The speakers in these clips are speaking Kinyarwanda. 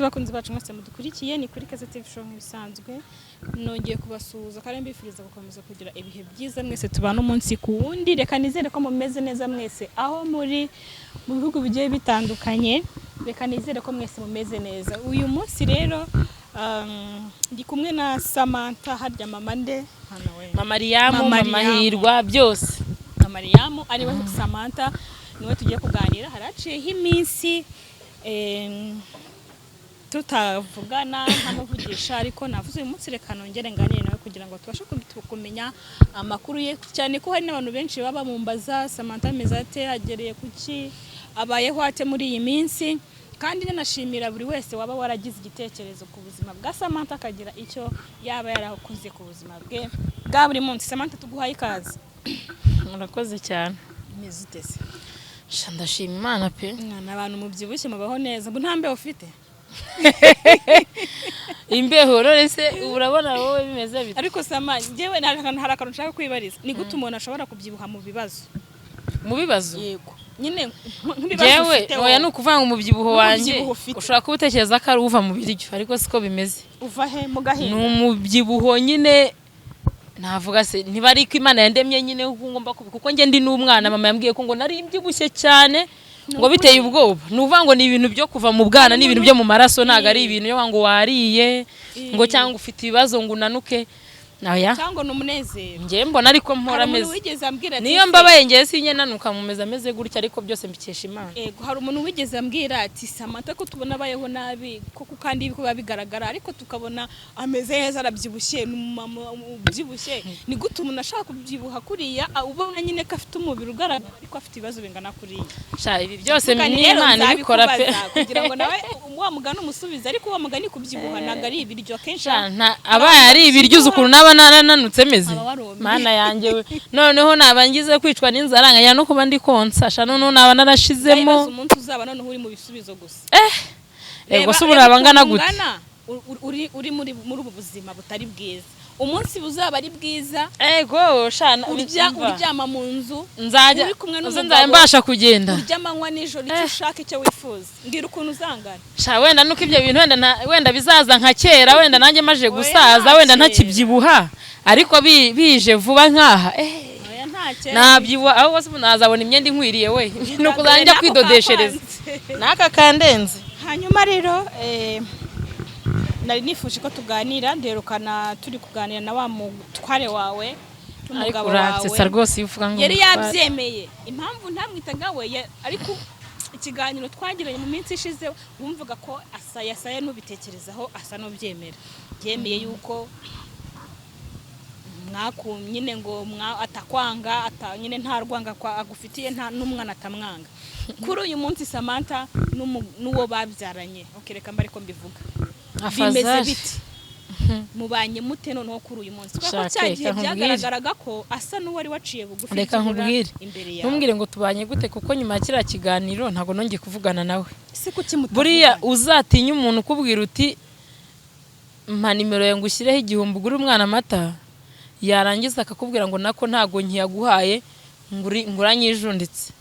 Bakunzi bacu mwese mudukurikiye, ni kuri Kaze TV Show nk'ibisanzwe. Nongeye kubasuhuza kandi mbifuriza gukomeza kugira ibihe byiza mwese tubana umunsi ku wundi. Reka nizere ko mumeze neza mwese aho muri mu bihugu bigiye bitandukanye. Reka nizere ko mwese mumeze neza. Uyu munsi rero ndi kumwe na Samantha. Harya mama nde hano we? Mama Mariyamu. Mama Mama Mariyamu. Hirwa, byose. Na Mariyamu ariwe Samantha, niwe tugiye kuganira. Haraciyeho iminsi tutavugana, ntamuvugisha, ariko navuze uyu munsi reka nongere nganire nawe kugira ngo tubashe kumenya amakuru ye, cyane ko hari n'abantu benshi baba bamumbaza: "Samantha ameze ate? Agereye kuki? Abayeho ate muri iyi minsi?" Kandi nanashimira buri wese waba waragize igitekerezo ku buzima bwa Samantha, akagira icyo yaba yarakoze ku buzima bwe bwa buri munsi. Samantha, tuguhaye ikaze. Murakoze cyane. Umeze ute se? Sha, ndashima Imana pe. Mwana, abantu mubyibushye mubaho neza. Ubu nta mbeho ufite? Imbeho none se ubu urabona wowe bimeze bite? Ariko Sama, njyewe hari akantu nshaka kwibariza: ni gute umuntu ashobora kubyibuha mu bibazo? Mu bibazo? Yego nyine, nk'ibibazo Jewe ufite oya, wowe. ni ukuvuga ngo umubyibuho wanjye N'umubyibuho ufite. ushobora kuba utekereza ko ari uva mu biryo, ariko siko bimeze. Uva he? Mu Ni gahinda? umubyibuho nyine navuga se niba ari ko Imana yandemye nyine kuko ngomba kuko njye ndi n'umwana, mama yambwiye ko ngo nari mbyibushye cyane ngo biteye ubwoba. Ni ukuvuga ngo ni ibintu byo kuva mu bwana, ni ibintu byo mu maraso, ntabwo ari ibintu byo ngo wariye ngo cyangwa ufite ibibazo ngo unanuke, oya. Cyangwa ni umunezero? Njye mbona ariko mpora Hari umuntu ameze wigeze ambwira ati niyo mbabaye ngewe sinjye nanuka, mumeze ameze gutya, ariko byose mbikesha Imana. Ego, hari umuntu wigeze ambwira ati: "Samantha ko tubona abayeho nabi koko, kandi ko biba bigaragara, ariko tukabona ameze neza, arabyibushye, ni umumama ubyibushye, ni gute umuntu ashaka kubyibuha kuriya, ubona nyine ko afite umubiri ugaragara, ariko afite ibibazo bingana kuriya?" Sha, ibi byose Kandi ni rero Imana ibikora pe. nzabikubaza kugira ngo nawe wa mugani umusubize. Ariko wa mugani, kubyibuha ntabwo ari ibiryo akenshi. Sha, abaye ari ibiryo, uzi ukuntu naba narananutse meze? Aba warumye. Mana yanjye we, noneho naba ngize kwicwa n'inzara, nkajya no kuba ndi konsa. Sha, noneho naba narashizemo. Ndabibaza umunsi uzaba noneho uri mu bisubizo gusa. Ego Reba- se ubu reba naba ngana ukuntu gute? ungana, uri muri ubu buzima butari bwiza. Umunsi buzaba ari bwiza, Ego sha, urya, umva. uryama mu nzu, Nzajya uri kumwe uze n'umugabo, nzajya mbasha kugenda. Urya amanywa nijoro icyo ushaka, icyo wifuza. Mbwira ukuntu uzangana. Sha, wenda nuko ibyo bintu wenda wenda bizaza nka kera, wenda nanjye maje Oya, gusaza, nta wenda kera. ntakibyibuha, ariko bije vuba nkaha Oya, nta kera. Nabyibuha aho hose ubu nazabona imyenda inkwiriye we, ni ukuzajya njya Nako kwidodeshereza. kakwanze. N'aka kandenze. Hanyuma rero nari nifuje ko tuganira. Nderukana turi kuganira na wa mutware wawe Ariko n'umugabo uransetsa wawe. rwose iyo uvuga ngo Yari umutware. yabyemeye. Impamvu ntamwitaga we ariko ikiganiro twagiranye mu minsi ishize wumvaga ko asa yasaye n'ubitekerezaho, asa n'ubyemera. Yemeye yuko mwaku nyine ngo atakwanga, nyine nta rwanga agufitiye, nta n'umwana atamwanga. Kuri uyu munsi Samantha n'uwo babyaranye, okay, reka mbe ariko mbivuga, bimeze Afazari. bite? Mubanye mute noneho kuri uyu munsi? Kubera ko Shaka, cya gihe reka nkubwire. byagaragaraga ko asa n'uwari waciye bugufi Reka byibura nkubwire. imbere yawe. Ntumbwire ngo tubanye gute, kuko nyuma ya kiriya kiganiro ntabwo nongeye kuvugana nawe. Se kuki mutavugana? Buriya uzatinya umuntu ukubwira uti: "Mpa nimero yawe ngo ushyireho 1000 ugure umwana amata," yarangiza akakubwira ngo nako ntabwo nkiyaguhaye, ngo uranyijunditse.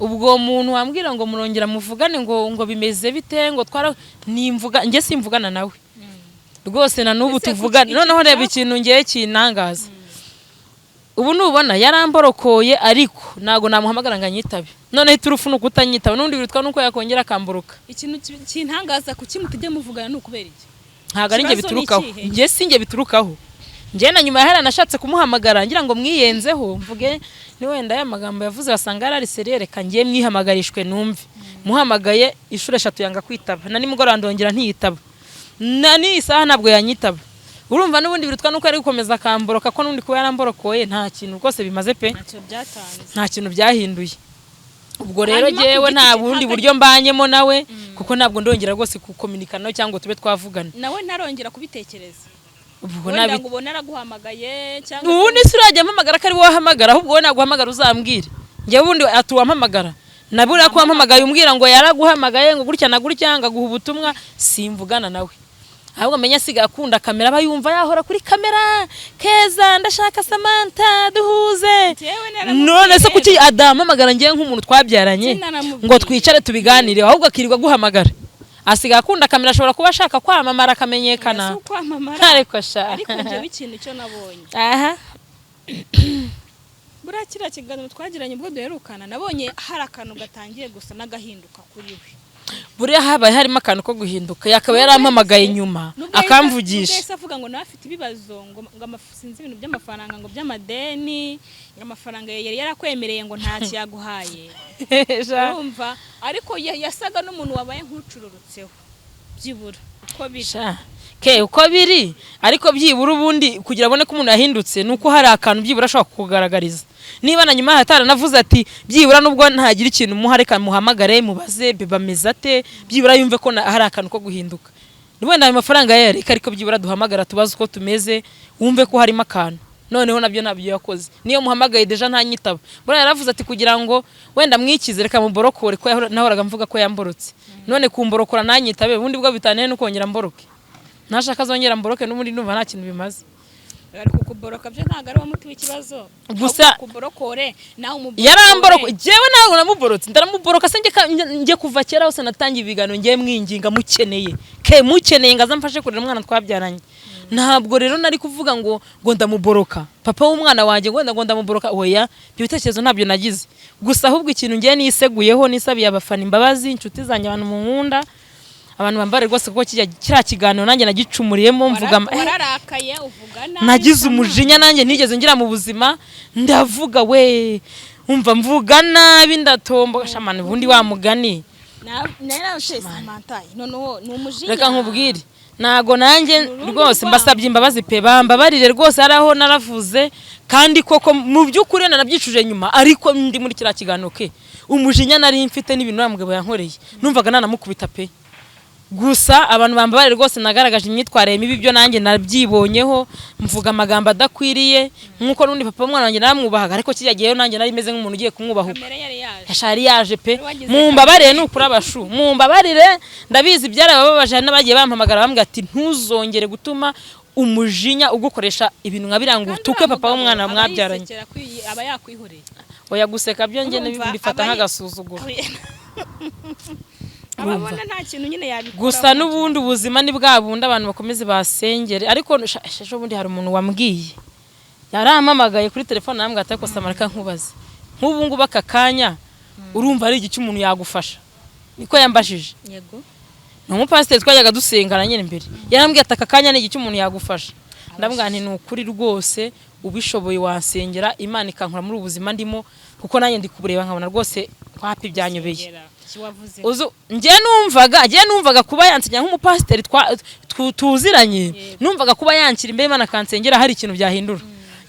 Ubwo muntu wambwira ngo murongera muvugane ngo bimeze bite, ngo twara nimvuga, njye simvugana nawe rwose na n'ubu. Ese kuki Tuvugane noneho reba ikintu ngiye kinangaza ubu, nubona yaramborokoye, ariko ntabwo namuhamagara ngo anyitabe. Noneho iturufu ni ukutanyitaba, n'ubundi birutwa nuko yakongera akamboroka. Ikintu kintangaza, kuki mutajya muvugana? Ni ukubera iki? Ntabwo ari njye Ikibazo ni biturukaho. ikihe? Njye si njye biturukaho. Njye na nyuma ya hariya nashatse kumuhamagara ngira ngo mwiyenzeho, mvuge ni wenda aya magambo yavuze wasanga yari ari sérieux, reka ngiye mwihamagarishwe numve. Muhamagaye inshuro eshatu yanga kwitaba, na nimugoroba ndongera ntiyitaba, na n'iyi saha ntabwo yanyitaba. Urumva n'ubundi birutwa nuko yari gukomeza akamboroka, ko n'ubundi kuba yaramborokoye nta kintu rwose bimaze pe. Ntacyo byatanze. Nta kintu byahinduye. Ubwo rero Hanyuma ku jyewe giti nta cye, bundi ntabwo buryo mbanyemo nawe, kuko ntabwo ndongera rwose kukominikana nawe cyangwa ngo tube twavugana. Nawe ntarongera kubitekereza? Ubwo Wenda nabi ngo ubone araguhamagaye cyangwa Ubundi se urajya ampamagara ko ari wowe wahamagara? Ahubwo wowe naguhamagara uzambwire. Njyewe ubundi ati uwampamagara nabura ko wampamagaye umbwira ngo yaraguhamagaye, ngo gutya na gutya, ngo aguha ubutumwa. Simvugana nawe. Ahubwo menya asigaye akunda kamera, aba yumva yahora kuri kamera: "Keza, ndashaka Samantha duhuze." Njyewe naramubwiye None se rero. kuki adampamagara ngewe nk'umuntu twabyaranye Sinaramubwiye. ngo twicare tubiganire, ahubwo akirirwa aguhamagara? Asigaye akunda kamera, ashobora kuba ashaka kwamamara akamenyekana. Si ukwamamara. Ariko sha, Ariko njyewe ikintu cyo nabonye, aha, buriya kiriya kiganiro twagiranye ubwo duherukana, nabonye hari akantu gatangiye gusa n'agahinduka kuri we. Buriya habaye harimo akantu ko guhinduka, yakaba yarampamagaye nyuma Nubwo nubwo akamvugisha. yahise avuga ngo nawe afite ibibazo, ngo sinzi, ibintu by'amafaranga, ngo by'amadeni, ngo amafaranga yari yarakwemereye ngo ntacyo yaguhaye. Urumva, ariko yasaga n'umuntu wabaye nk'ucururutseho byibura uko biri. Sha, ke uko biri, ariko byibura ubundi kugira abone ko umuntu yahindutse ni uko hari akantu byibura ashobora kukugaragariza. Niba na nyuma ataranavuze ati byibura nubwo ntagira ikintu muha, reka muhamagare mubaze bameze ate, byibura yumve ko hari akantu ko guhinduka. Wenda ayo mafaranga yayareka, ariko byibura duhamagara tubaze uko tumeze, wumve ko harimo akantu. Noneho nabyo ntabyo yakoze. Niyo muhamagaye déjà ntanyitaba. Buriya yaravuze ati kugira ngo wenda mwikize, reka muborokore, ko nahoraga mvuga ko yamborotse. None kumborokora nanyitabe, ubundi bwo bitaniye no kongera mboroke. Ntashaka azongera mboroke, n'ubundi ndumva nta kintu bimaze. Ariko kuboroka byo ntabwo ari wo muti w'ikibazo. Gusa- Ahubwo kuborokore nawe umuborokore. Yaramboroko, jewe nawe namuborotse, ndaramuboroka se. Njye kuva kera hose natangiye ibiganiro njye mwinginga, mukeneye ke mukeneye ngo aze amfashe kurera umwana twabyaranye. Ntabwo rero nari kuvuga ngo ndamuboroka papa w'umwana wanjye, ngo wenda ngo ndamuboroka. Oya, ibyo bitekerezo ntabyo nagize. Gusa ahubwo ikintu ngiye niseguyeho, nisabiye abafana imbabazi, inshuti zanjye, abantu munkunda, abantu bambare rwose, kuko kiriya kiganiro nanjye nagicumuriyemo, mvuga Wararakaye, uvuga nabi. Nagize Sama. umujinya nanjye nigeze ngira mu buzima. Ndavuga we, umva, mvuga nabi, ndatomboka shamani, ubundi wa mugani. Nararushe Samantha, noneho ni umujinya. Reka nkubwire, ntago nanjye Urundi rwose rwango. mbasabye imbabazi pe, bambabarire rwose. Hari aho naravuze kandi koko mu by'ukuri nanabyicuje nyuma, ariko ndi muri kiriya kiganiro ke, umujinya nari mfite n'ibintu uriya mugabo yankoreye, numvaga nanamukubita pe. Gusa abantu bambabarire rwose, nagaragaje imyitwarire mibi, ibyo nanjye nabyibonyeho, mvuga amagambo adakwiriye. Nk'uko n'undi papa w'umwana wanjye naramwubahaga, ariko kijya gihe nanjye nari meze nk'umuntu ugiye kumwubahuka. Kamere yari yaje. Yashari yaje pe. Wagize. Mumbabarire, nukuri abashu, mumbabarire. Ndabizi byarabababaje, hari n'abagiye bampamagara bambwira ati ntuzongere gutuma umujinya ugukoresha ibintu nka biriya ngo Kandi utuke uriya papa mugabo w'umwana aba mwabyaranye. yisekera aba yakwihoreye. Oya, guseka byo njye Urumva, mbifata aba nk'agasuzuguro. Aba abona nta kintu nyine yabikora. Gusa n'ubundi ubuzima ni bwa bundi, abantu bakomeze basengere. Ariko ejo bundi hari umuntu wambwiye, yarampamagaye kuri telefone, arambwira ati ariko Samara, reka nkubaze, nk'ubu ngubu aka kanya urumva ari igiki umuntu yagufasha? Niko yambajije. Ni umupasiteri twajyaga dusengana nyine imbere. Yarambwiye ati aka kanya ni igiki umuntu yagufasha? Ndamubwira nti ni ukuri rwose, ubishoboye wasengera Imana ikankura muri ubu buzima ndimo, kuko nanjye ndi kubureba nkabona rwose wapi, byanyobeye. Sengera. Iki wavuze? Uzu njye numvaga kuba yansengera nk'umupasiteri tuziranye, numvaga kuba yanshyira imbere Imana akansengera hari ikintu byahindura.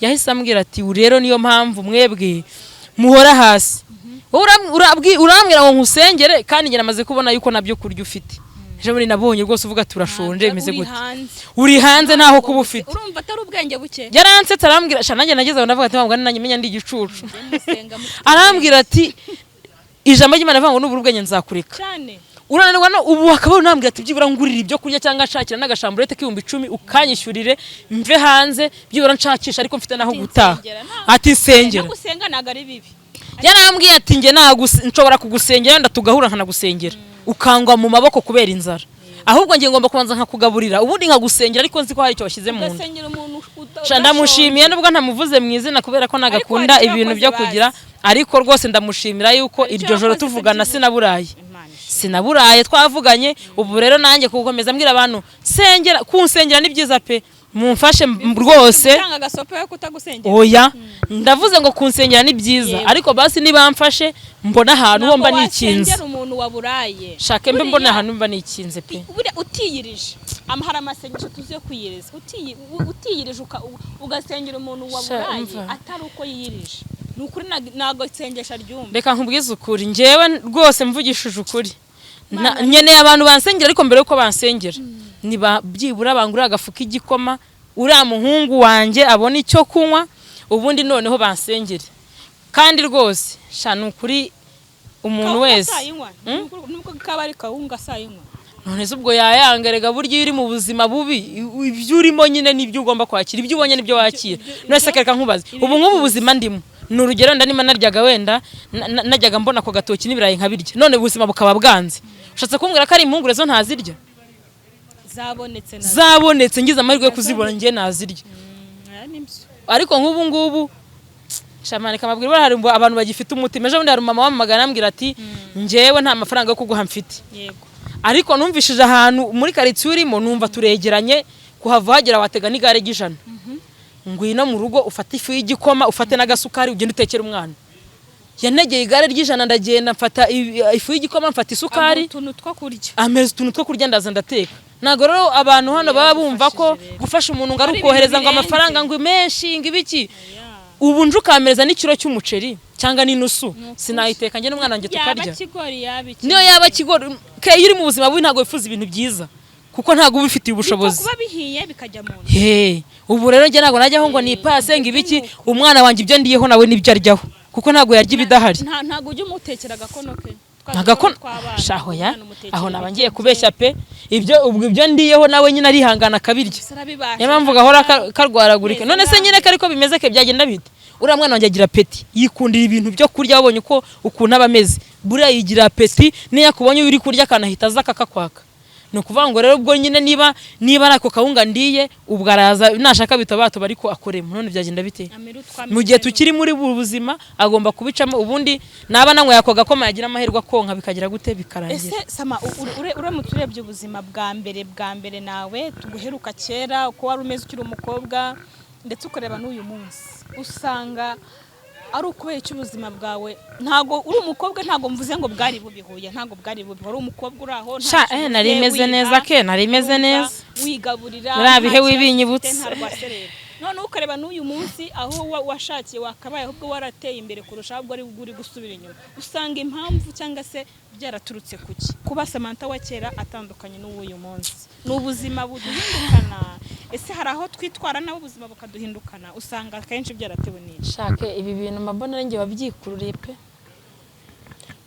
Yahise ambwira ati "Ubu rero niyo mpamvu mwebwe muhora hasi. Wowe urambwira ngo nkusengere, kandi njye namaze kubona yuko nabyo kurya ufite. Ejo bundi nabonye rwose uvuga ati urashonje, bimeze Uri gute? hanze. Uri hanze, ntaho kuba ufite." Urumva atari ubwenge buke? Yaransetse, arambwira sha, nanjye nageze aho ndavuga ati wabwa nanjye menya ndi igicucu. Njye musenga mufite Arambwira ati ijambo ry'Imana rivuga ngo nubura ubwenge nzakureka. Cyane. Urananirwa no ubu akaba unambwira ati byibura ngurira ibyo kurya cyangwa nshakira n'agashamburete k'ibihumbi 10 ukanyishyurire, mve hanze, byibura nshakisha, ariko mfite naho Ati gutaha. nsengera, Ati nsengera. No gusenga ntabwo ari bibi. Yarambwiye ati njye nshobora kugusengera, wenda tugahura nkanagusengera ukangwa mu maboko kubera inzara. Ahubwo njye ngomba kubanza nkakugaburira, ubundi nkagusengera, ariko nzi ko hari icyo washyize mu nda. Ugasengera umuntu Sha, ndamushimiye nubwo ntamuvuze mu izina kubera ko nagakunda Ariko hari icyo ibintu byo yakoze kugira, ariko rwose ndamushimira yuko Hari icyo iryo joro yakoze tuvugana byibura. sinaburaye. Imana ishimwe. Sinaburaye, twavuganye. Ubu rero nanjye kugukomeza mbwira abantu sengera, kunsengera ni byiza pe, mumfashe rwose. Gutanga agasopo yo kutagusengera. Oya, ndavuze ngo kunsengera ni byiza, ariko basi nibamfashe mbona ahantu ho mba Ntabwo nikinze. wasengera umuntu waburaye. Shake mbe mbona ahantu mba nikinze pe. Buriya utiyirije, hari amasengesho tuzi yo kwiyiriza. Utiyirije ugasengera umuntu waburaye Umva. atari uko yiyirije, ni ukuri ntabwo isengesho aryumva. Reka nkubwize ukuri, njyewe rwose mvugishije ukuri, nkeneye abantu bansengera, ariko mbere yuko bansengera niba byibura bangurira agafu k'igikoma, uriya muhungu wanjye abone icyo kunywa, ubundi noneho bansengere. Kandi rwose sha, ni ukuri umuntu Kawunga wese sayinywa. Nubwo kaba ari kawunga sayinywa. None se ubwo yayanga? Rega burya iyo uri mu buzima bubi, ibyo urimo nyine nibyo ugomba kwakira, ibyo ubonye nibyo wakira. None se reka nkubaze, ubu nk'ubu buzima ndimo, ni urugero, wenda niba naryaga, wenda najyaga mbona ako gatoki n'ibirayi nkabirya, none ubuzima bukaba bwanze. Ushatse kumbwira ko ari impungure zo ntazirya? Zabonetse nazo. Zabonetse, ngize amahirwe yo kuzibona, njye nazirya. Aya ni byo. Ariko nk'ubu ngubu, shamani kamabwira, buriya hari abantu bagifite umutima. Ejo bundi hari umumama wamamagara, arambwira ati: "Njyewe nta mafaranga yo kuguha mfite, ariko numvishije ahantu muri karitsiye urimo, numva turegeranye, kuhava hagera watega n'igare ry'ijana. Ngwino mu rugo ufate ifu y'igikoma, ufate n'agasukari, ugende utekere umwana." Yanegeye igare ry'ijana, ndagenda mfata ifu y'igikoma, mfata isukari. Utuntu two kurya. Ameza utuntu two kurya, ndaza ndateka. Ntabwo rero abantu hano baba bumva ko Yaragufashije rero. gufasha umuntu ngo ari Ari ibintu ukohereza ngo birenze. amafaranga ngo menshi, ngo ibiki. Ubu nje ukampereza n'ikiro cy'umuceri cyangwa n'inusu, sinayiteka njye n'umwana wanjye Yaba tukarya? kigori, yaba iki. Niyo yaba kigori ke, iyo uri mu buzima bubi ntabwo wifuza ibintu byiza, kuko ntabwo uba ubifitiye ubushobozi. Kuba bihiye bikajya mu nda. He, ubu rero njye ntabwo najyaho ngo nipase ngo ibiki. Umwana wanjye ibyo ndiyeho nawe nibyo aryaho, kuko ntabwo yarya ibidahari. Ntabwo ujya umutekera agakono ke? Twa Agakono dukono tw'abana, shaho ya umwana umutekera aho naba ibiryo ngiye bye. Kubeshya pe. Ibyo ubwo ibyo ndiyeho nawe nyine arihangana akabirya. Gusa arabibasha. Niyo mpamvu gahora karwaragurika. Neza None se nawe. nyine ko ariko bimeze ke, byagenda bite? Uriya mwana wanjye agira appétit, yikundira ibintu byo kurya. Wabonye uko ukuntu aba ameze? Buriya yigira appétit, niyo akubonye uri kurya akanahita aza akakakwaka. Ni ukuvuga ngo rero ubwo nyine niba ari ako kawunga ndiye, ubwo araza nashaka bitobatoba, ariko akoremo. None byagenda bite? Amera utwameze Mu gihe neza. tukiri muri ubu buzima agomba kubicamo. Ubundi naba nanyweye ako gakoma, yagira amahirwe akonka, bikagira gute, bikarangira. Ese Sama, uramutse urebye ubuzima bwa mbere nawe tuguheruka kera, uko wari umeze ukiri umukobwa, ndetse ukareba n'uyu munsi, usanga ari ukubera icyo ubuzima bwawe, ntabwo uri umukobwa, ntabwo mvuze ngo bwari bubihuye, ntabwo bwari bubi, wari umukobwa uri aho nta Sha, kintu nari ugiye meze wiha, neza ke, nari meze wumva neza. wigaburira, Buriya bihe nta kibazo wibinyibutse. ufite, nta rwaserera. Noneho ukareba n'uyu munsi aho washakiye, wakabaye ahubwo warateye imbere kurusha, ahubwo ari uri gusubira inyuma, usanga impamvu cyangwa se byaraturutse kuki kuba Samantha wa kera atandukanye n'uw'uyu munsi? Ni ubuzima buduhindukana? Ese hari aho twitwara nabo ubuzima bukaduhindukana? Usanga akenshi byaratewe n'iki? Shake, ibi bintu mbona ari njye wabyikururiye pe,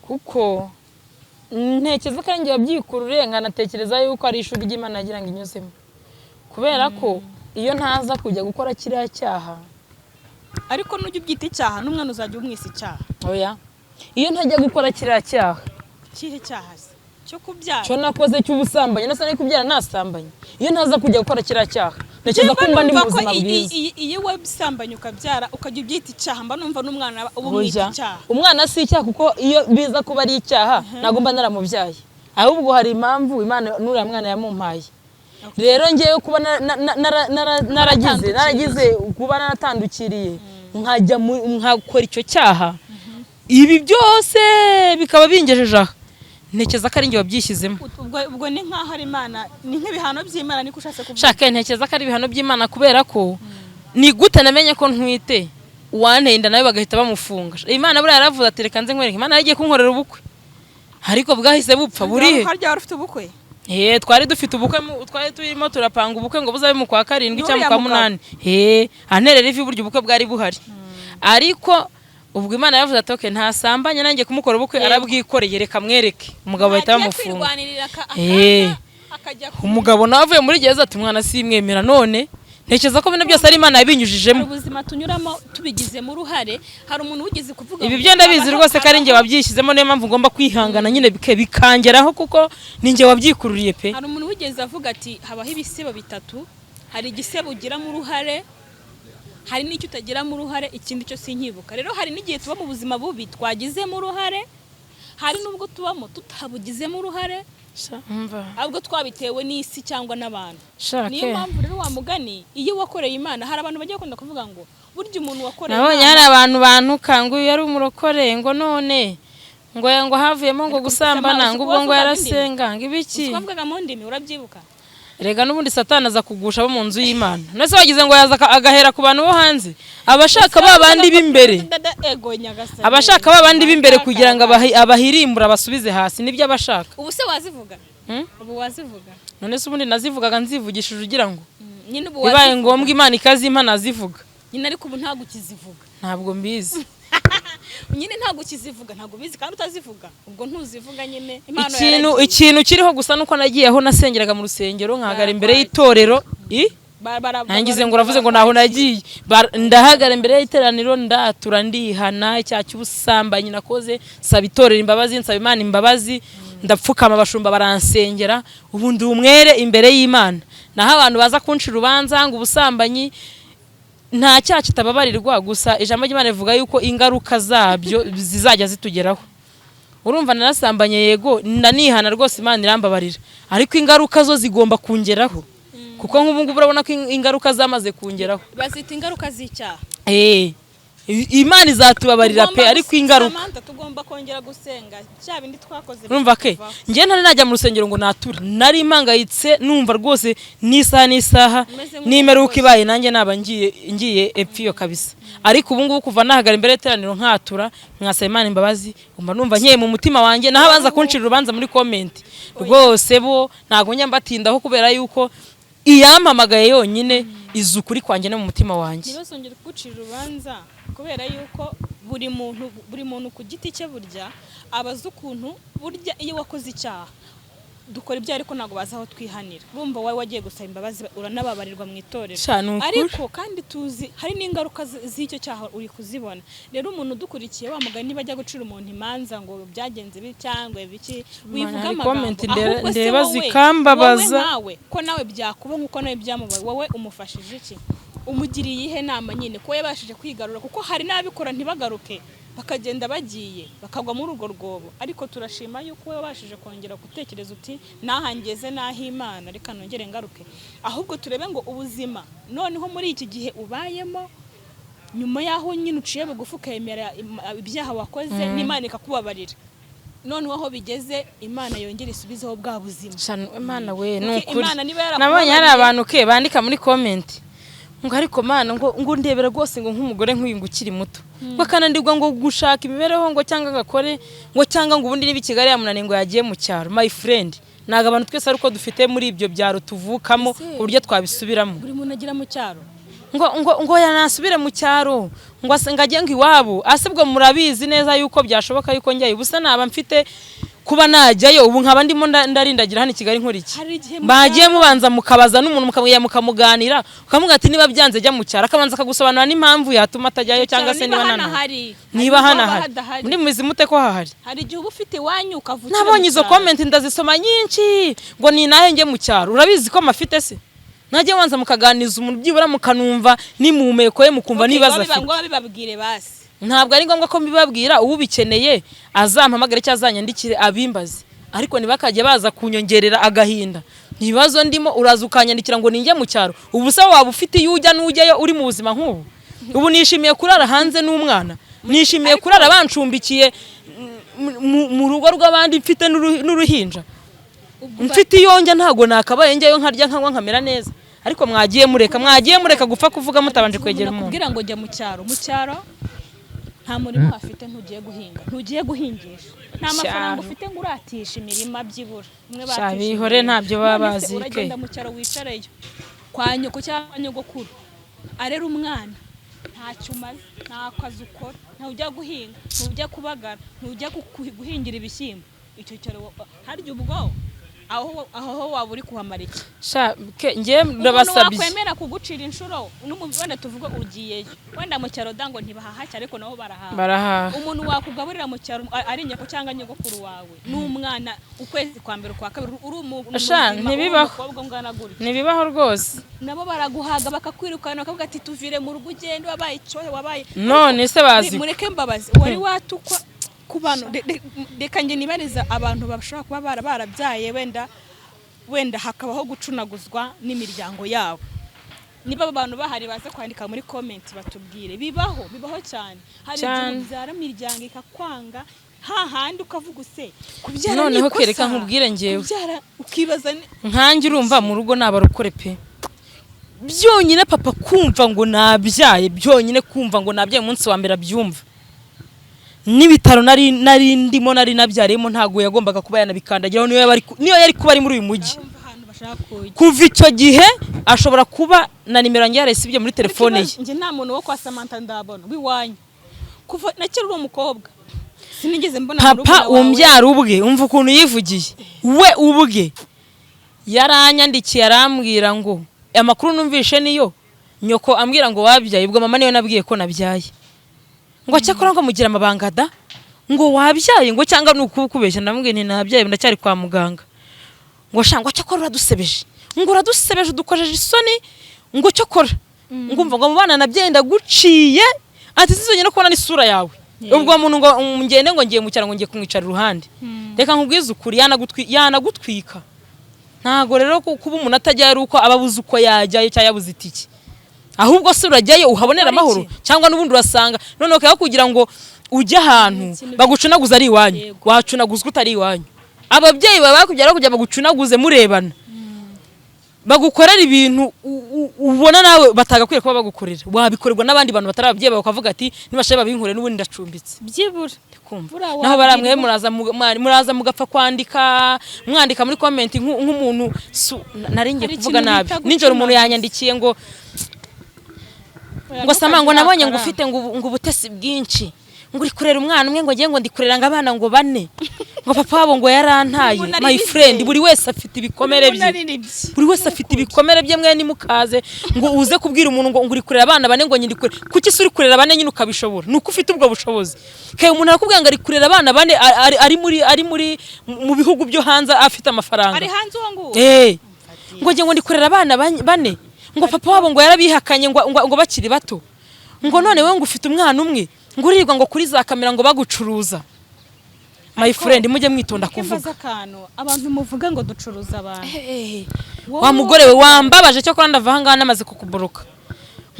kuko ntekereza ko ari njye wabyikururiye, nkanatekereza yuko ari ishuri ry'Imana yagira ngo inyuzemo, kubera ko iyo ntaza kujya gukora kiriya cyaha. Ariko nujya ubyita icyaha, n'umwana uzajya umwisa icyaha. Oya, iyo ntajya gukora kiriya cyaha. Ikihe cyaha se? Cyo kubyara? Cyo nakoze cy'ubusambanyi, nasa nari kubyara nasambanye. Iyo ntaza kujya gukora kiriya cyaha, ntekereza ko mba ndi mu Numva ko buzima bwiza. Iyo wabisambanye ukabyara, ukajya ubyita icyaha, mba numva n'umwana uba umwita Oya. icyaha. Umwana si icyaha, kuko iyo biza kuba ari icyaha ntabwo mba naramubyaye. Ahubwo hari impamvu Imana n'uriya mwana yamumpaye. Rero ngewe kuba naragize naragize kuba naratandukiriye, nkajya nkakora icyo cyaha, ibi byose bikaba bingejeje aha, ntekereza ko ari njye wabyishyizemo. Ubwo ni nk'aho ari Imana, ni nk'ibihano by'Imana, niko ushatse kuvuga? Shaka, ntekereza ko ari ibihano by'Imana, kubera ko ni gute namenye ko ntwite, uwanteye inda nawe bagahita bamufunga? Imana buriya yaravuze ati: "Reka nze nkwereke." Imana yari igiye kunkorera ubukwe, ariko bwahise bupfa burihe? Harya wari ufite ubukwe? Eh, twari dufite ubukwe, twari turimo turapanga ubukwe ngo buzabe mu kwa karindwi cyangwa mu N'uriya kwa mugabo. munani. Eh, anterera ivi, burya ubukwe bwari buhari. Ariko ubwo Imana yavuze ati: "Okay, ntasambanye nanjye kumukora ubukwe, arabwikoreye, reka mwereke." Umugabo bahita Agiye bamufunga. kwirwanirira Eh. akanga, akajya Umugabo nawe avuye muri gereza ati: "Umwana simwemera." None ntekereza ko bino byose ari Imana yabinyujijemo. Hari ubuzima tunyuramo tubigizemo uruhare. Hari umuntu wigeze kuvuga Ibi ngo byo ndabizi habaho- rwose ko ari njye wabyishyizemo, niyo mpamvu ngomba kwihangana nyine bikangeraho, kuko ni njye wabyikururiye pe. Hari umuntu wigeze avuga ati: "Habaho ibisebo bitatu, hari igisebo ugiramo uruhare, hari n'icyo utagiramo uruhare, ikindi cyo sinkibuka." Rero hari n'igihe tuba mu buzima bubi twagizemo uruhare, hari n'ubwo tubamo tutabugizemo uruhare, ahubwo twabitewe n'isi cyangwa n'abantu. Shake. Niyo mpamvu rero wa mugani, iyo wakoreye Imana, hari abantu bajya bakunda kuvuga ngo burya umuntu wakoreye Nabonye hari abantu bantuka ngo uyu yari umurokore, ngo none ngo havuyemo ngo Ariko gusambana, Sama, ngo ubwo ngo uzi ko yarasenga, ngo ibiki. Twavugaga mu ndimi, urabyibuka? Rega n'ubundi Satani aza kugusha abo mu nzu y'Imana. None se wagize ngo yaza agahera ku bantu bo hanze? Abashaka ba bandi b'imbere. Dada, ego nyagasani. Abashaka ba bandi b'imbere kugira ngo abahirimbure, abasubize hasi, nibyo abashaka. Ubu se wazivuga? Hmm? Ubu wazivuga? None se ubundi nazivugaga nzivugishije ugira ngo Nyine ubu bibaye wazivuga. ngombwa Imana ikazimpa, nazivuga. Nyine ariko ubu ntabwo ukizivuga. Ntabwo mbizi. Nyine ntabwo ukizivuga, ntabwo ubizi kandi utazivuga, ubwo ntuzivuga nyine, impano Ikintu yaragiye. ikintu kiriho gusa nuko nagiye aho nasengeraga mu rusengero, nkahagara imbere y'itorero i nangize ngo uravuze ngo naho nagiye. Ndahagara imbere y'iteraniro, ndatura, ndihana icyaha cy'ubusambanyi nakoze, nsaba itorero imbabazi, nsaba Imana imbabazi. Ndapfukama, abashumba baransengera, ubu ndi umwere imbere y'Imana. Naho abantu baza kunca urubanza ngo ubusambanyi, nta cyaha kitababarirwa. Gusa ijambo ry'Imana rivuga yuko ingaruka zabyo zizajya zitugeraho. Urumva, narasambanye, yego, ndanihana rwose, Imana irambabarira, ariko ingaruka zo zigomba kungeraho, kuko nk'ubu ngubu urabona ko ingaruka zamaze kungeraho. Bazita ingaruka z'icyaha. Imana izatubabarira pe, ariko ingaruka Samantha, tugomba kongera gusenga cya bindi twakoze Urumva ke, bikatuvaho. Njye ntari najya mu rusengero ngo nature, nari mpangayitse, numva rwose n'isaha n'isaha Umeze n'imeruka nk'umukozi. ibaye nanjye naba ngiye epfo iyo kabisa. Ariko ubu ngubu kuva nahagara imbere y'iteraniro nkatura, nkasaba Imana imbabazi, umva numva nkeye mu mutima wanjye. Naho abanza kuncira urubanza muri comment rwose, bo ntabwo njya mbatindaho, kubera yuko iyampamagaye yonyine izi ukuri kwanjye no mu mutima wanjye. Ntibazongere kugucira urubanza, kubera yuko buri muntu ku giti cye burya aba azi ukuntu burya iyo wakoze icyaha. Dukora ibyaha ariko ntabwo bazi aho twihanira. Bumva wowe wagiye gusaba imbabazi, uranababarirwa mu itorero. Sha, ni ukuri. Ariko kandi tuzi hari n'ingaruka z'icyo cyaha uri kuzibona. Rero umuntu udukurikiye, wa mugani, bajya gucira umuntu imanza ngo byagenze bi cyangwa biki, wivuga Hari amagambo. comment Ahubwo se ndeba wowe, zikambabaza. wowe nkawe, ko nawe byakuba nk'uko nawe byamubaye, wowe umufashije iki? Umugiriye iyihe nama nyine ko yabashije kwigarura? Kuko hari n'ababikora ntibagaruke, bakagenda bagiye bakagwa muri urwo rwobo. Ariko turashima yuko wowe wabashije kongera gutekereza uti: "N'aha ngeze n'aho Imana, reka nongere ngaruke." Ahubwo turebe ngo ubuzima noneho muri iki gihe ubayemo nyuma y'aho nyine uciye bugufi, ukemera ibyaha wakoze n'Imana ikakubabarira, noneho aho bigeze Imana yongere isubizeho bwa buzima. Sha, Imana we, ni Kuko ukuri. Imana niba Nabonye hari yarakubabariye- abantu ke bandika muri comment ngo: "Ariko Mana, ngo ndebera rwose, ngo nk'umugore nk'uyu ngo ukiri muto, ngo akananirwa ngo gushaka imibereho, ngo cyangwa agakore, ngo cyangwa ngo ubundi niba i Kigali yamunaniye, ngo yagiye mu cyaro." My friend, ntabwo abantu twese ari uko dufite muri ibyo byaro tuvukamo Ese- ku buryo twabisubiramo. Buri muntu agira mu cyaro. Ngo yanasubire mu cyaro, ngo ngo ajye ngo iwabo. Ase ubwo murabizi neza yuko byashoboka yuko njyayo? Ubusa naba mfite kuba najyayo ubu nkaba ndimo ndarindagira hano i Kigali nkora iki? Hari igihe mu Bagiye mubanza mukabaza n'umuntu, mukamubwira, mukamuganira, ukamubwira ati: "Niba byanze jya mu cyaro," akabanza akagusobanurira n'impamvu yatuma atajyayo, cyangwa se niba niba hanahari. Niba Hari igihe haba hanahari. hadahari. Muri muzi mute ko hahari? Hari igihe uba ufite iwanyu ukavukira Nabonye mu izo cyaro. comment ndazisoma nyinshi, ngo ni nahe njye mu cyaro? Urabizi ko mafite se? Najye wanza mukaganiriza umuntu, byibura mukanumva n'impumeko ye, mukumva Okay, n'ibibazo afite. Ngo babibabwire basi. Ntabwo ari ngombwa ko mbibabwira. Ubikeneye azampamagare cyangwa azanyandikire abimbaze, ariko ntibakajye baza kunyongerera agahinda. Ibibazo ndimo, uraza ukanyandikira ngo ninjye mu cyaro. Ubu se waba ufite iyo ujya n'ujyayo uri mu buzima nk'ubu? Ubu nishimiye kurara hanze n'umwana, nishimiye kurara bancumbikiye mu rugo rw'abandi, mfite n'uruhinja. Mfite iyo njya, ntabwo nakabaye njyayo nkarya, nkanywa, nkamera neza? Ariko mwagiye mureka gupfa kuvuga mutabanje kwegera umuntu. Akubwira ngo jya mu cyaro, mu cyaro nta murima uhafite, ntugiye guhinga, ntugiye guhingisha, nta mafaranga Cyaro. ufite ngo uratishe imirima byibura umwe Sha, batisha bihore, imirima. ntabyo baba None se bazi, ke. uragenda mu cyaro wicareyo kwa nyoko cyangwa kwa nyogokuru arera umwana, ntacyo umaze, nta kazi ukora, ntujya guhinga, ntujya kubagara, ntujya guhingira ibishyimbo. Icyo cyaro harya ubwo aho waba uri kuhamara iki? Sha, ke njye Umuntu ndabasabye. wakwemera kugucira inshuro wenda tuvuge ugiyeyo, wenda mu cyaro dango ntibahaha cyane, ariko nabo barahaha. Barahaha. Umuntu wakugaburira mu cyaro ari nyoko cyangwa nyogokuru wawe n'umwana, ukwezi kwa mbere, kwa kabiri, uri umuntu Sha, muzima, uri ntibibaho. umukobwa ungana gutya. Ntibibaho rwose. Nabo baraguhaga, bakakwirukana, bakavuga ati: "Tuvire mu rugo ugende, wabaye icyohe, wabaye." None se bazi Mureke mbabazi, wari watukwa ku bantu? Reka njye nibariza abantu bashobora kuba barabyaye, wenda hakabaho gucunaguzwa n'imiryango yabo. Niba abo bantu bahari, baze kwandika muri comment batubwire. Bibaho, bibaho cyane. Hari igihe Cyane. ubyara imiryango ikakwanga, hahandi ukavuga use kubyara ni Noneho ikosa. kereka nkubwire njyewe. Kubyara ukibaza Nkanjye urumva mu rugo nabarokore pe. Byonyine papa kumva ngo nabyaye, byonyine kumva ngo nabyaye umunsi wa mbere abyumva, n'ibitaro nari ndimo, nari nabyariyemo, ntabwo yagombaga kuba yanabikandagiraho niyo yari kuba ari muri uyu mujyi. Urumva ahantu bashaka kujya. Kuva icyo gihe ashobora kuba na nimero yanjye yarayisibye muri telefone ye. Njye nta muntu wo kwa Samantha ndabona w'iwanyu. Kuva na kera uri umukobwa sinigeze mbona Papa murumuna wawe. umbyara ubwe, umva ukuntu yivugiye we ubwe, yaranyandikiye arambwira ngo: "Amakuru numvishe niyo nyoko ambwira ngo wabyaye." Ubwo mama niyo nabwiye ko nabyaye. Ngo: "Cyakora ngo mugira amabanga da." Ngo wabyaye, ngo cyangwa ni ukubeshya? Ndamubwiye nti nabyaye, ndacyari kwa muganga. Ngo sha, ngo cyakora uradusebeje, ngo uradusebeje, udukojeje isoni, ngo cyokora ngumva ngo mu bana nabyaye ndaguciye, ati sinzongera no kubona n'isura yawe. Ubwo muntu ngo ngende, ngo ngiye mu cyaro, ngo ngiye kumwicara iruhande. Reka nkubwize ukuri, yanagutwika. Ntago rero kuba umuntu atajyayo ari uko aba abuze uko yajyayo cyangwa yabuze itike. Ahubwo se urajyayo uhabonera Ukora amahoro iki? Cyangwa n'ubundi urasanga noneho kaya kugira ngo ujye ahantu Ikintu bagucunaguza ari iwanyu. Wacunaguzwa utari iwanyu. Ababyeyi baba bakubyara kugira bagucunaguze murebana, bagukorera ibintu ubona nawe batagakwiye kuba bagukorera. Wabikorerwa n'abandi bantu batari ababyeyi bawe, bakavuga ati nibashaka babinkorere, n'ubundi ndacumbitse. Byibura. Kumva Buriya naho baramwe wabwirwa- muraza muraza mugapfa kwandika, mwandika muri comment nk'umuntu nari ngiye Hari kuvuga ikintu nabi. bita Nijoro umuntu gucunaguza. yanyandikiye ngo Oya, ngo sama, ngo ntukajye nabonye ngo urakara. ufite ngo ubutesi bwinshi, ngo uri kurera umwana umwe, ngo ngiye ngo ndi kurera ngo abana ngo bane, ngo papa wabo ngo yarantaye. Umuntu My aririmbye. friend, buri wese afite ibikomere Umuntu bye. aririmbye. Buri wese afite ibikomere bye. Mwe nimukaze ngo uze kubwira umuntu ngo uri kurera abana bane, ngo nyine kure. Kuki se uri kurera bane nyine ukabishobora? Ni uko ufite ubwo bushobozi. Kay umuntu arakubwira ngo ari kurera abana bane, ari muri mu bihugu byo hanze, afite amafaranga. Ari hanze uwo nguwo. Eh, ngo nge ngo ndi kurera abana bane, ngo papa wabo ngo yarabihakanye, ngo bakiri bato, ngo none wowe ngo ufite umwana umwe, ngo uririrwa ngo kuri za kamera ngo bagucuruza. My friend, mujye mwitonda Mbaza kuvuga. akantu, abantu muvuga ngo ducuruza abantu. Wowe Wa mugore we, wambabaje. Cyakora ndava aha ngaha namaze kukuboroka.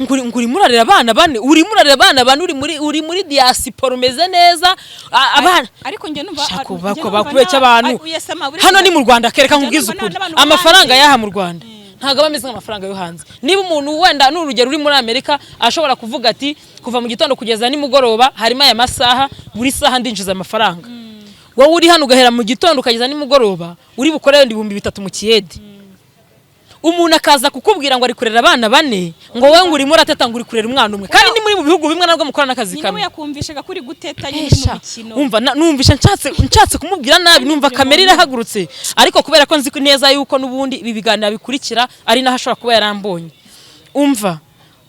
Ngo urimo urarera abana bane, urimo urarera abana bane, uri muri diaspora, umeze neza, abana Ariko njye numva Shaka njye uba ko numva bakubeshya abantu. Oya, Sama, Hano ni mu Rwanda, kereka Njye nkubwize numva ukuri. n'abantu Amafaranga hanze. y'aha mu Rwanda ntabwo aba ameze nk'amafaranga yo hanze. Niba umuntu wenda ni urugero uri muri Amerika, ashobora kuvuga ati kuva mu gitondo kugeza nimugoroba harimo aya masaha, buri saha ndinjiza amafaranga. Wowe uri hano ugahera mu gitondo ukageza nimugoroba, uri bukore wenda 3000 mu kiyede, umuntu akaza kukubwira ngo ari kurera abana bane, ngo wowe ngo urimo urateta ngo uri kurera umwana umwe, kandi ni muri mu bihugu bimwe nabwo mukora n'akazi Nyine kamwe. we yakumvishaga ko uri guteta nyine uri mu Esha, mikino. Umva numvisha nshatse kumubwira nabi, numva kamera irahagurutse, ariko kubera ko nzi neza yuko n'ubundi ibi biganiro bikurikira ari naho ashobora kuba yarambonye. Umva,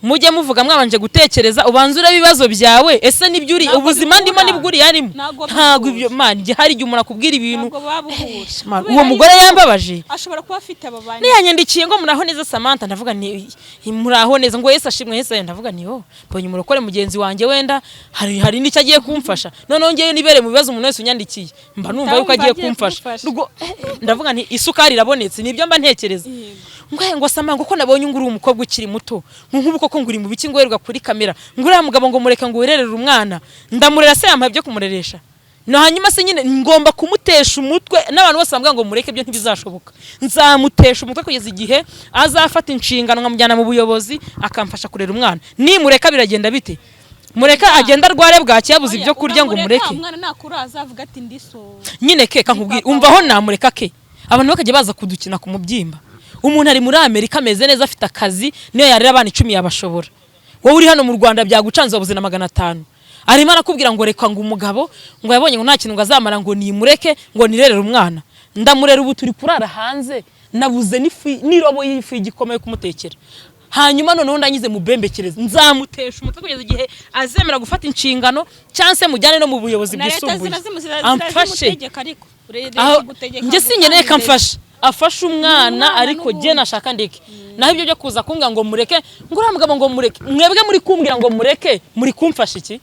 mujye muvuga mwabanje gutekereza, ubanze urebe ibibazo byawe. Ese nibyo uri Ntabwo ubuzima ndimo bihura. nibwo uri yarimo? Ntabwo Ntabwo bihura. ibyo man, hari igihe umuntu akubwira ibintu. Ntabwo babuhura. Man, Kubera uwo mugore yuko yambabaje. ashobora kuba afite aba bantu. Niyanyandikiye ngo muraho neza Samantha, ndavuga ni muraho neza, ngo Yesu ashimwe, Yesu aye. Ndavuga ni oh, mbonye umurokore mugenzi wanjye, wenda hari n'icyo agiye kumfasha. Noneho ngewe nibere mu bibazo, umuntu wese unyandikiye mba numva yuko Ndumva agiye agiye kumfasha. kugufasha. Ndavuga nti isukari irabonetse, nibyo mba ntekereza. Ngo Sama, ngo ko nabonye ngo uri umukobwa ukiri muto, ngo nk'ubu koko ngo uri mu biki, ngo wirirwa kuri kamera, ngo uriya mugabo ngo mureke ngo wirerere umwana. Ndamurera se yampaye ibyo kumureresha? No hanyuma se nyine ngomba kumutesha umutwe n'abantu bose bambwira ngo mureke, ibyo ntibizashoboka. Nzamutesha umutwe kugeza igihe azafata inshingano, nkamujyana mu buyobozi, akamfasha kurera umwana. Nimureka biragenda bite? Mureka agenda arware bwaki, yabuze Oya, ibyo kurya, ngo uramureka, mureke? Umwana nakura azavuga ati ndi so. Nyine ke kankubwira, Papa umva aho wawe. namureka ke, abantu bakajya baza kudukina ku mubyimba. Umuntu ari muri Amerika ameze neza, afite akazi, niyo yarera abana 10 yabashobora. Wowe uri hano mu Rwanda byagucanze, wabuze na 500, arimo arakubwira ngo reka, ngo umugabo ngo yabonye ngo nta kintu ngo azamara, ngo nimureke ngo nirerere umwana. Ndamurera ubu turi kurara hanze, nabuze n'ifu n'irobo y'ifu y'igikoma yo kumutekera. Hanyuma noneho ndangize mubembekereze, nzamutesha umutwe kugeza igihe azemera gufata inshingano, cyangwa se mujyane no mu buyobozi Na leta bwisumbuye amfashe. zirazimutegeka, ariko leta Aho igutegeka njye sinkeneye ko gutanga amfasha, afashe umwana. Umwana Ariko n'ubundi. jye nashaka ndeke. Naho ibyo byo kuza kumbwira ngo mureke, ngo uriya mugabo ngo mureke, mwebwe muri kumbwira ngo mureke, muri kumfasha iki?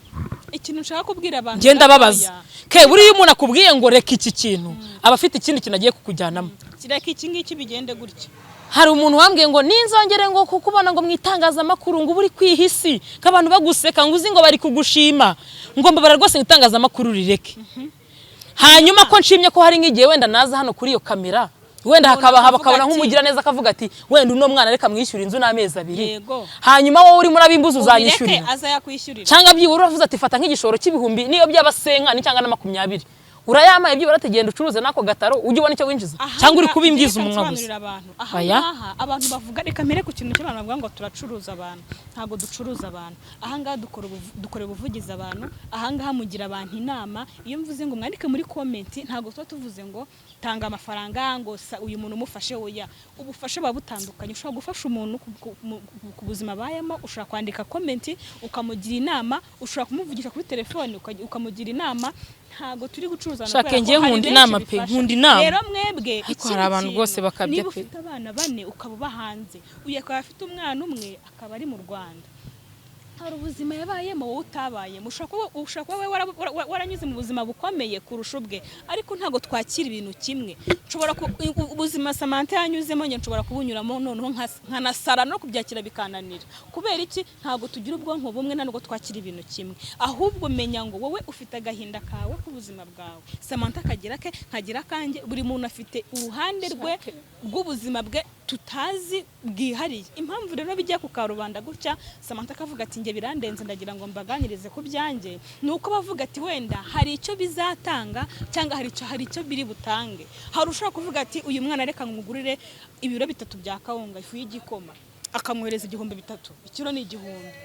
Ikintu nshaka kubwira abantu Ngenda babaza gatoya, ke, buriya umuntu akubwiye ngo reka iki kintu, aba afite ikindi kintu agiye kukujyanamo. Reka iki ngiki bigende gutya. Hari umuntu wambwiye ngo ninzongere ngo kukubona ngo mu itangazamakuru, ngo uba uri kwiha isi, ko abantu baguseka, ngo uzi ngo bari kugushima, ngo mbabara rwose ngo itangazamakuru rireke. Hanyuma ko nshimye ko hari nk'igihe wenda naza hano kuri iyo kamera, wenda Umuntu hakaba akavuga bakabona ati- nk'umugira neza, akavuga ati wenda uno mwana reka mwishyura inzu n'amezi 2. Yego. Hanyuma wowe urimo urabimbuza, Ubireke uzanyishyurira? aza yakwishyurira. Cyangwa byibura uravuze ati fata nk'igishoro cy'ibihumbi, niyo byaba senkani cyangwa na 20. Urayamaye byibura ati genda ucuruze n'ako gataro ujye ubona icyo winjiza, cyangwa uri kubimbwiza Reka umunwa gusa. nsobanurire abantu. Aha Oya. ngaha abantu bavuga, reka mpere ku kintu cy'abantu bavuga ngo turacuruza abantu. Ntabwo ducuruza abantu. Aha ngaha dukora ubuvugizi abantu. Aha ngaha mugira abantu inama. Iyo mvuze ngo mwandike muri comment, ntabwo tuba tuvuze ngo tanga amafaranga ngo uyu muntu umufashe. Oya, ubufasha buba butandukanye. Ushobora gufasha umuntu ku buzima abayemo, ushobora kwandika comment ukamugira inama, ushobora kumuvugisha kuri telefone ukamugira inama. Ntabwo turi gucuruza abantu Shaka, kubera ko njye hari nkunda benshi inama pe, bifasha. nkunda inama. Rero mwebwe, Ariko ikindi hari abantu kintu, rwose bakabya niba pe. ufite abana bane ukaba uba hanze, uyu akaba afite umwana umwe akaba ari mu Rwanda, hari ubuzima yabayemo wowe utabayemo. Ushobora kuba wowe waranyuze mu buzima bukomeye kurusha ubwe, ariko ntabwo twakira ibintu kimwe. Nshobora ubuzima Samantha yanyuzemo, njye nshobora kubunyuramo noneho nkanasara no kubyakira bikananira. Kubera iki? Ntabwo tugira ubwonko bumwe, ntabwo twakira ibintu kimwe. Ahubwo menya ngo wowe ufite agahinda kawe k'ubuzima bwawe, Samantha akagira ke, nkagira akanjye. Buri muntu afite uruhande rwe rw'ubuzima bwe tutazi bwihariye. Impamvu rero bijya ku karubanda gutya, Samantha akavuga ati njye birandenze, ndagira ngo mbaganirize ku byanjye, ni uko bavuga ati wenda hari icyo bizatanga cyangwa hari icyo biri butange. Hari ushobora kuvuga ati uyu mwana reka nkugurire ibiro 3 bya kawunga, ifu y'igikoma, akamwohereza 3000, ikiro ni 1000,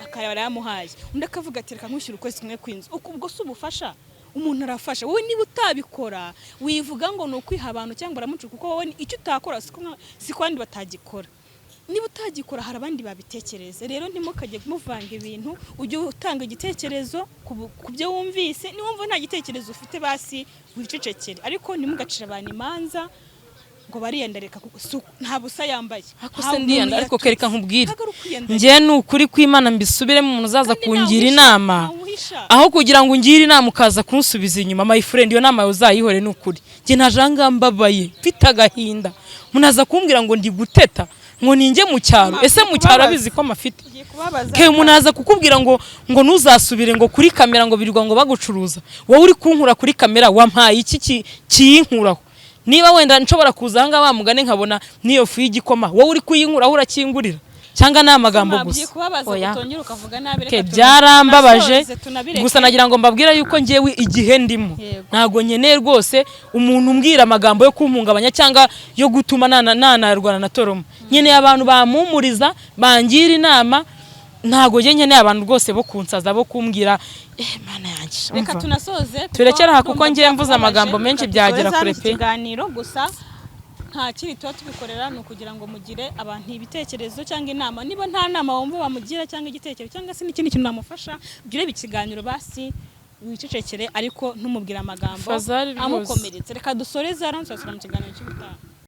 akaba yaramuhaye. Undi akavuga ati reka nkwishyure ukwezi kumwe kw'inzu. Ubwo si ubufasha? Umuntu arafasha. Wowe niba utabikora, wivuga ngo ni ukwiha abantu cyangwa uramuca, kuko wowe icyo utakora siko abandi batagikora. Niba utagikora, hari abandi babitekereza. Rero ntimukajye muvanga ibintu. Ujye utanga igitekerezo ku byo wumvise. Niwumva nta gitekerezo ufite, basi wicecekere, ariko ntimugacire abantu imanza ngo bariyandarika, kuko nta busa yambaye. Ariko Nta se ndiyanda? muntu Ariko kereka nkubwire, Ntabwo ari ukwiyandarika. Njye ni ukuri kw'Imana, mbisubiremo, umuntu uzaza Kandi kungira inama, ntawuhisha. aho kugira ngo ungire inama ukaza kunsubiza inyuma, my friend, iyo nama yawe uzayihore. Ni ukuri njye naje aha ngaha mbabaye, mfite agahinda, umuntu aza kumbwira ngo ndi guteta, ngo ninjye mu cyaro. Ese mu cyaro abizi ko amafite? Ugiye kubabaza. Ke umuntu aza kukubwira ngo ntuzasubire ngo kuri kamera, ngo birirwa ngo bagucuruza. Wowe uri kunkura kuri kamera, wampaye iki kiyinkuraho? Niba wenda nshobora kuza aha ngaha bamugane nkabona n'iyo fu y'igikoma, wowe uri kuyinkuraho urakingurira, cyangwa ni amagambo Ugiye gusa? kubabaza. Oya. Utongera ukavuga nabi. Ke Reka byarambabaje. tunasoze, tunabireke. Gusa nagira ngo mbabwire yuko ngewe igihe ndimo, ntabwo nkeneye rwose umuntu umbwira amagambo yo kumpungabanya cyangwa yo gutuma nanarwana na trauma. Nkeneye abantu bampumuriza, bangira inama. Ntabwo njye nkeneye abantu rwose bo kunsaza, bo kumbwira mana yanjye. Reka Umva. tunasoze, kuko Turekere aha, kuko ndumva ngiye mvuze byakubabaje. amagambo menshi Reka byagera dusoreze kure hano iki pe. kiganiro. Gusa nta kindi tuba tubikorera, ni ukugira ngo mugire abantu ibitekerezo cyangwa inama. Niba nta nama wumva wamugira cyangwa igitekerezo cyangwa se n'ikindi kintu wamufasha, jya ureba ikiganiro basi wicecekere, ariko ntumubwire amagambo Fazari rwose. amukomeretse. Reka dusoreze hano, tuzasubira mu kiganiro cy'ubutaha.